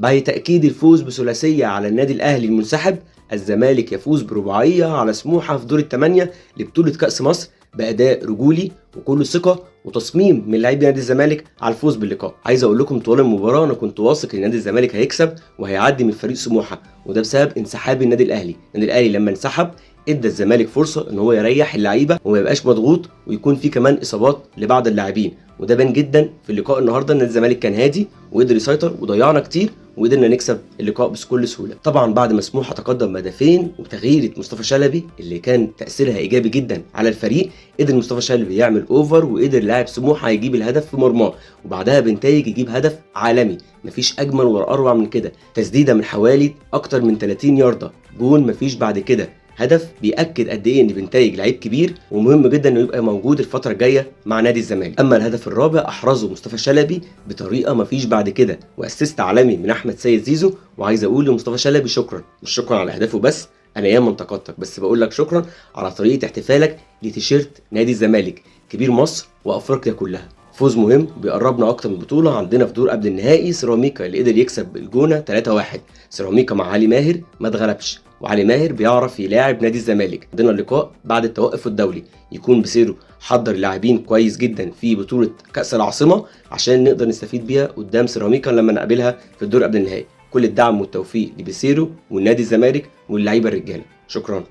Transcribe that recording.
بعد تأكيد الفوز بثلاثية على النادي الأهلي المنسحب، الزمالك يفوز برباعية على سموحة في دور الثمانية لبطولة كأس مصر بأداء رجولي وكل ثقة وتصميم من لاعبي نادي الزمالك على الفوز باللقاء. عايز اقول لكم طوال المباراة انا كنت واثق ان نادي الزمالك هيكسب وهيعدي من فريق سموحة، وده بسبب انسحاب النادي الاهلي. النادي الاهلي لما انسحب ادى الزمالك فرصة ان هو يريح اللعيبة وما يبقاش مضغوط، ويكون في كمان اصابات لبعض اللاعبين، وده بان جدا في اللقاء النهارده ان الزمالك كان هادي وقدر يسيطر وضيعنا كتير وقدرنا نكسب اللقاء بكل سهولة. طبعا بعد ما سموحه تقدم بهدفين وتغييره مصطفى شلبي اللي كان تاثيرها ايجابي جدا على الفريق، قدر مصطفى شلبي يعمل over وقدر لاعب سموحه يجيب الهدف في مرماه، وبعدها بنتايج يجيب هدف عالمي مفيش اجمل ولا اروع من كده، تسديده من حوالي اكتر من 30 يارده، جون مفيش بعد كده، هدف بيأكد قد ايه ان بنتايج لعيب كبير ومهم جدا انه يبقى موجود الفترة الجاية مع نادي الزمالك. اما الهدف الرابع احرزه مصطفى شلبي بطريقة مفيش بعد كده، و assist عالمي من احمد سيد زيزو. وعايز اقول لمصطفى شلبي شكرا، مش شكرا على اهدافه بس، انا ياما انتقدتك، بس بقول لك شكرا على طريقه احتفالك لتيشيرت نادي الزمالك كبير مصر وافريقيا كلها. فوز مهم بيقربنا اكتر من البطولة. عندنا في دور قبل النهائي سيراميكا اللي قدر يكسب الجونه 3-1. سيراميكا مع علي ماهر ما اتغلبش، وعلي ماهر بيعرف يلاعب نادي الزمالك. عندنا اللقاء بعد التوقف الدولي يكون بسيرو حضر اللاعبين كويس جدا في بطوله كاس العاصمة عشان نقدر نستفيد بيها قدام سيراميكا لما نقابلها في الدور قبل النهائي. كل الدعم والتوفيق لبيسيرو والنادي الزمالك واللعيبة الرجالة. شكرا.